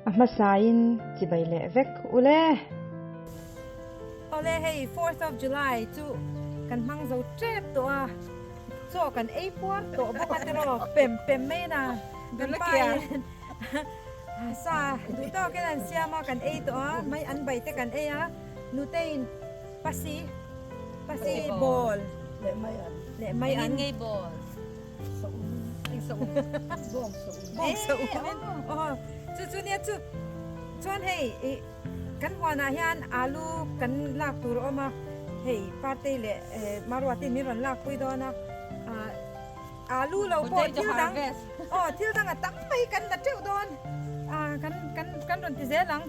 A hmasain chibai leh vek ule. Awle hei fourth of July chu kan hmang zo tep tawh a, chaw kan ei puar tawh bawk a tiraw pem pem mai na kan pa in sa duh tawkin an siam a kan ei tawh a, mai an bai te kan ei a, nute in pasi pasi bawl leh mai an. Engin ngei bawl? Chu chu nia chu chuan hei ih kan huanah hian alu kan lak tur a awm a hei partei leh maruatin min rawn lak pui dawn a ah alu lo pawh thil dang aw thil dang a tam mai kan la teuh dawn ah kan kan kan rawn ti zel ang.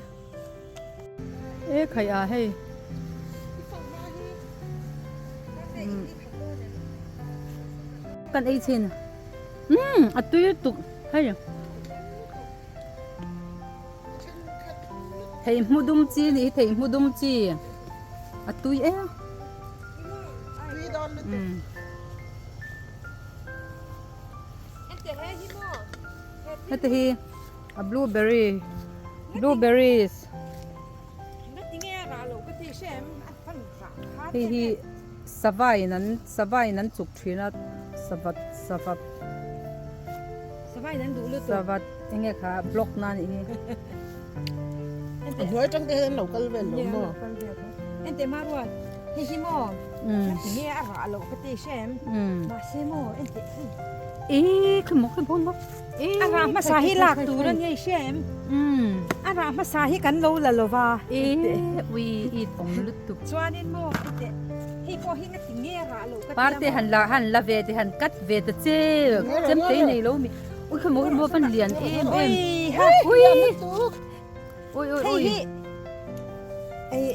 E khai a hei. Kan ei chin. Umm a tui tuk hei. Thei hmu dum chi nih hi thei hmu dum chi a tui em. Umm. Heti hi a blueberry blueberries hei hi sava in an sava in an chuk thin a sava sava sava enge kha block na anih hi. A hnuai atang te hian an lo kal vel lo maw? Enteh Maruat, hei hi maw? Tinge a rah loh ka ti hre em? Mahse maw enteh hei. Ee khi maw khi bawm bawk. A rah hmasa hi lak tur a nia i hria em? A rah hmasa hi kan lo la lo va. Ee ui i awm lutuk. Chuanin maw enteh hei pawh hi nga tinge a rah loh ka ti a maw? Parte han la han la ve te han cut ve ta che chem tei nei lo mi. Ui khi maw khi maw van lian em em. Ui ha. Ui. Ui ui ui. Hei hi ei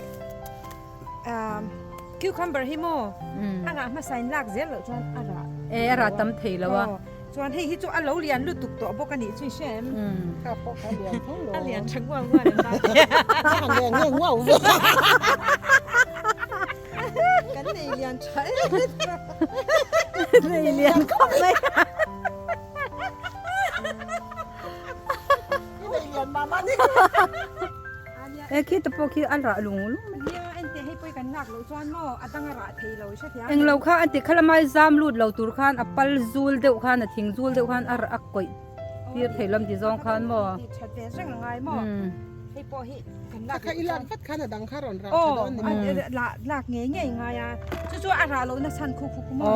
um cucumber hi maw a rah hmasa in lak zel loh chuan a rah. E a rah tam thei lo a. Chuan hei hi chu a lo lian lutuk tawh bawk a nih chu i hre em? Kha pawh kha lian tho lo. A lian tha nguau nguau em ba. A lian nge nguau ve. Kan nei lian tha em. Nei lian khawp mai. E khi te pawh khi a rah lung lung mai. Nia en teh hei pawh kan lak loh chuan maw a dang a rah thei lo i hrethiam. Englo kha a ti khalamai zam lut lo tur khan a pal zul deuh khan a thing zul deuh khan a a kawih tir thei lam ti zawng khan maw. Ti that ve reng a ngai maw. Hei pawh hi kan lak loh chuan. Kha i lak vat khan a dang kha rawn rah tha dawn ni maw. Aw lak ngei ngei ngai a chu chu a rah lohna chhan khu khu khu maw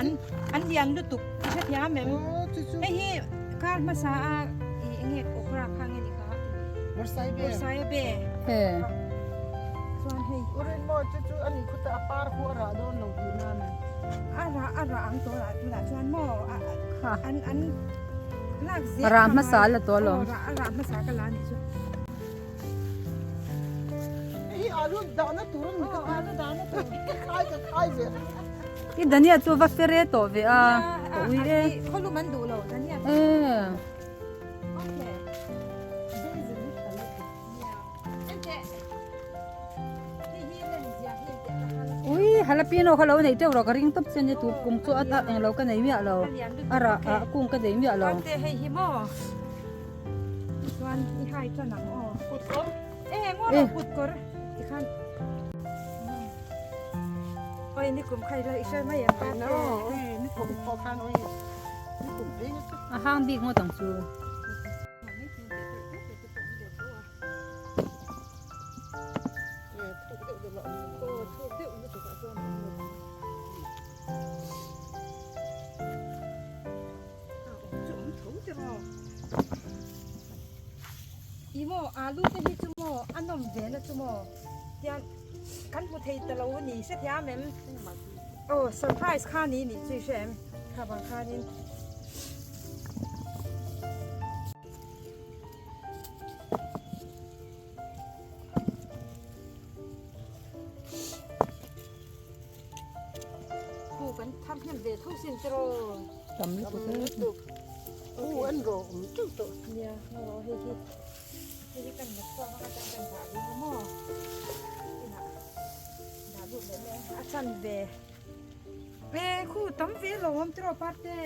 an an lian lutuk i hrethiam em. Hei hi kar hmasa a i enge okra kha nge ni kha Borsai a be chuan hei Urin maw chu chu ani khuta a par khu a rah dawn lo tih na ni. A rah a rah ang tawh lah tunah chuan maw an an lak zel Rah hmasa la tawh alawm. Aw rah hmasa ka la nih chu. Hei hi alu dahna tur a ni ka ti. Aw alu dahna tur. Ka khai ka khai ve. I Dania chu va fere tawh ve a. Ka ui e. Khawlum an duh lo Dania. E. Okay. Ui jalapeno kha lo nei teuh rawh ka ring tawp che ania tu kum chu a englo ka nei miah lo a rah ah kung ka nei miah lo. Te hei hi maw chuan i hai tan ang aw kut kawr e maw lo kut kawr tikhan oi ni kum khai la i hre mai em pa no ni kum pawh khan oi ni kum phei na chu a hang bik ngawt ang chu. I maw alu te hi chu maw a nawm ve na chu maw tian kan hmu thei ta lo a ni hrethiam em aw surprise kha ni nih chu i hre em kha vang khanin. Pu kan thar hnem ve tho sin te ro. Tam lutuk e. Pu an ro awm teuh tawh. Nia, ro hei hi. Hei hi kan la chhuak anga chuan kan dah ding a maw. Inah dah lut leh mai a. A chan ve. E khu tam ve lo awm te ro parte.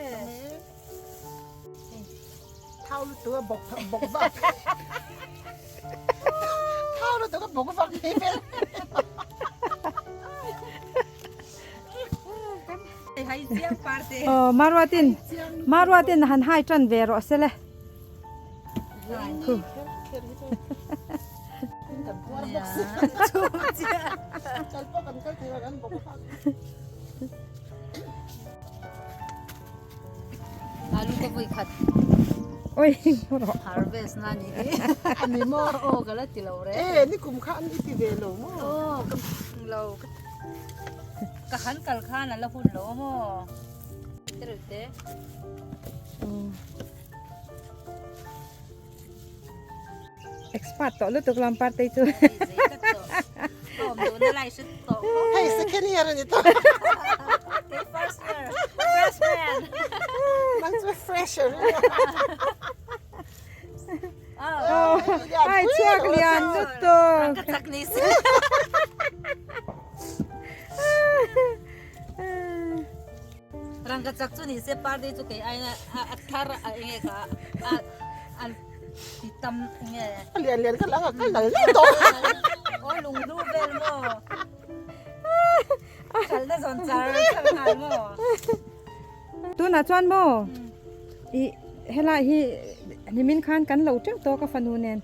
Thau lutuk a bawk bawk vak. Aw Maruatin Maruatin han hai tan ve rawh se le. Alu ka vui khat. Oi rawh. Harvest na ni hi. Ani maw aw ka la ti lo re. E ni kum kha an i ti ve lo maw. Aw ka lo. Ka han kal khan a la hun lo maw. Te. Expert tawh lutuk lam partei chu. Hei second year ani tawh. First year. Freshman. Nang chu fresher. Oh, ai chhuak lian lutuk. Ka chak ni se. Rangka chak chu ni se party chu kei aina a thar a enge kha a an ti tam enge. A lian lian kha lang a kal nal nal tawh. Aw lunglu vel maw. Kal na zawn char char nghal maw. Tunah chuan maw i helai hi nimin khan kan lo teuh tawk a fanu nen.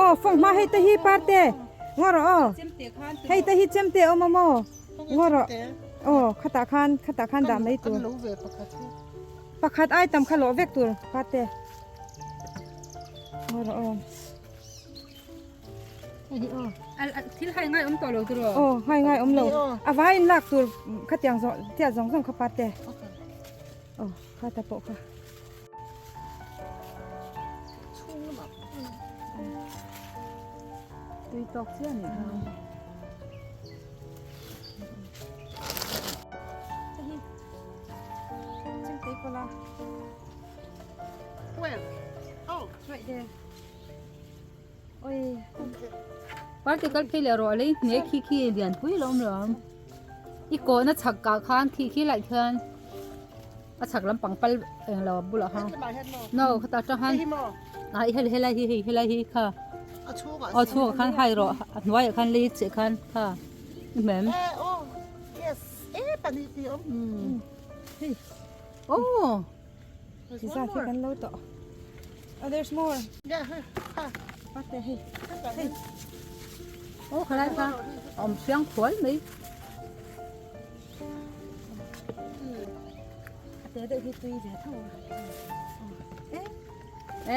Aw fanghma hei te hi parte ngaw rawh aw hei te hi chemte a awm a maw ngaw rawh aw khatah khan khatah khan dah mai tur pakhat ai tam kha lawh vek tur parte ngaw rawh aw thil hai ngai awm tawh lo tur aw hai ngai awm lo a vaiin lak tur khatiang zawng tiah zawng zawng kha parte aw khata pawh kha. Tui tawk chiah anih kha. Chemtei pawla. Where? Oh, right there. Oi. Party kal phei leh rawh lei hne khi khi lian pui lo awm lo ang. I kawhna chhak kah khan khi khi laih khian a chhak lampang pal eng lo bulah khan no khata tang khan a i hel helai hi hei helai hi kha aw chhungah khan hai rawh a hnuaiah khan lei chiah khan kha i hmem aw Zat hi kan lo tawh oh there's more Pate hei hei aw khalai kha a awm hriang khual mai. A te deuh hi tui ve tho a.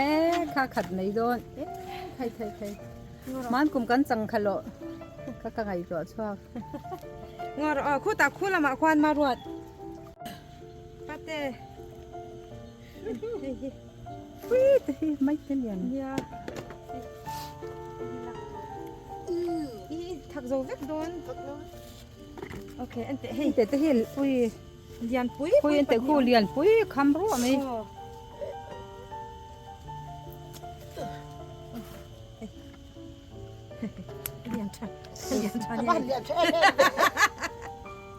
E kha khat mai dawn e thei thei thei man kum kan chang kha lo ka ka ngai tawh chhuak. Ngawr aw khutah khu lamah khuan ma ruat. Pate hei hi. Pui te hi mai te lian. Nia. I thak zo vek dawn. Okay, en teh hei. Te te hi pui lian pui pui en teh khu lian pui kham ruah mai. Lian tha. Lian tha ni. Lian tha.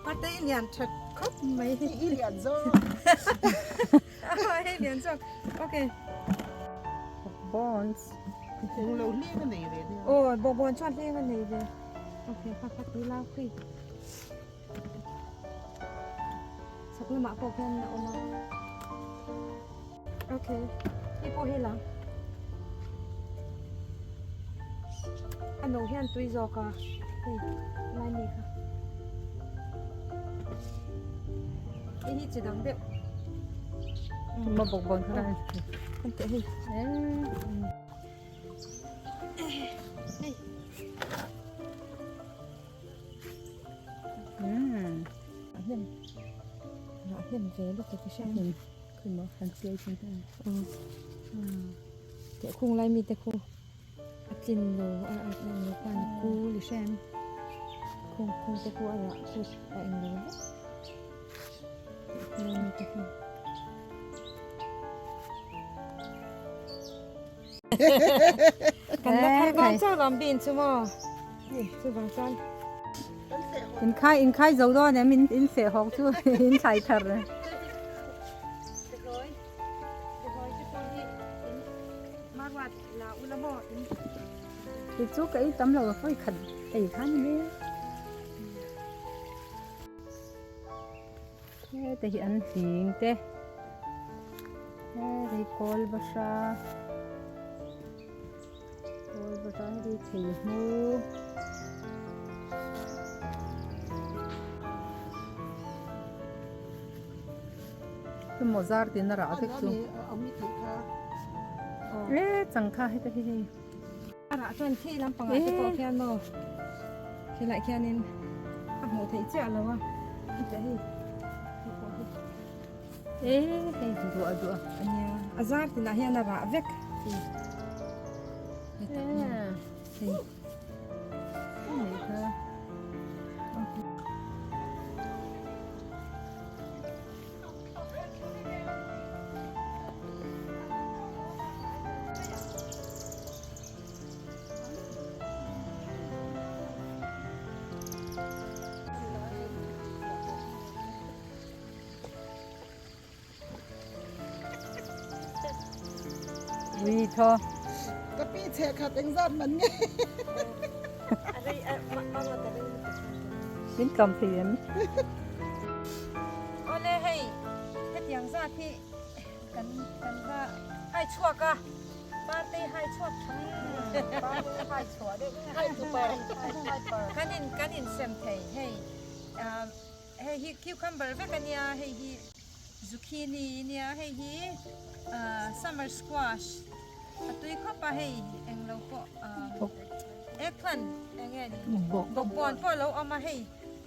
Pate lian tha khop mai. I lian zo. Hei lian zawk. Okay. Bonds. Eng lo hleng a nei ve nia. Aw, bawkbawn chuan hleng a nei ve. Okay, kha kha tui lau khi. Chhak lamah pawh khian a awm a. Okay, hei pawh hi lang. A no hian tui zawk a. Hei, lai mi kha. Hei hi chi dang deuh. Ma bawkbawn kha. Kan teh hei. Hei. A hnem. A hnem ve lutuk i hria. Khi maw han siai chin te. Teh khung lai mi te khu a tlin lo a a eng lo khan a kul i hria em khung khung te khu a rah khu a eng lo vek teh khung lai mi te khu. Kan la thar dawn chauh lawm bean chu maw hei chuvang chuan. Inkhai inkhai zo dawn em in in feh hawk chu in thlai thar. Ti chu ka ei tam lo a fawi khat ei kha ni mai a. Heta hi an hling te heta hi kawl bahra kawl bahra heti hi thei hmu maw zar tin a rah vek chu e changkha heta hi hei. A rah chuan khi lampangah te pawh khian maw khilaiah khianin a hmuh theih chiah lo a heta hei hei pawh hi e hei duah duah a nia a zar tinah hian a rah vek heta hei hei kha Ui tho. Ka pi chhe khat engzat man nge. Min tlawm thei em? Awle hei hetiang zat hi kan kan va hai chhuak a partei hai chhuak tha partei hai chhuah deuh hai super kan in kan in sem thei hei hei hi cucumber vek ania hei hi zucchini ania hei hi summer squash a tui khawp a hei englo pawh eggplant eng nge ni bawkbawn pawh a lo awm a hei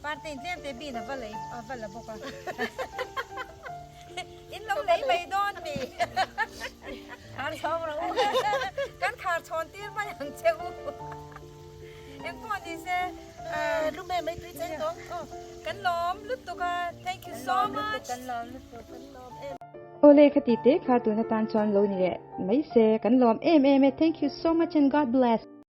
Parte in tlem te bin a va lei a va la bawk a. In lo lei mai dawn mi. Khar chhawng rawh u. Kan khar chhawn tir mai ang che u. Eng pawh ni se. Lu me mai tui cheng tawng. Kan lawm lutuk a. Thank you so much. Kan lawm lutuk. Kan lawm em. Awle khati te kha tun atan chuan lo ni leh mai se. Kan lawm em em e. Thank you so much and God bless.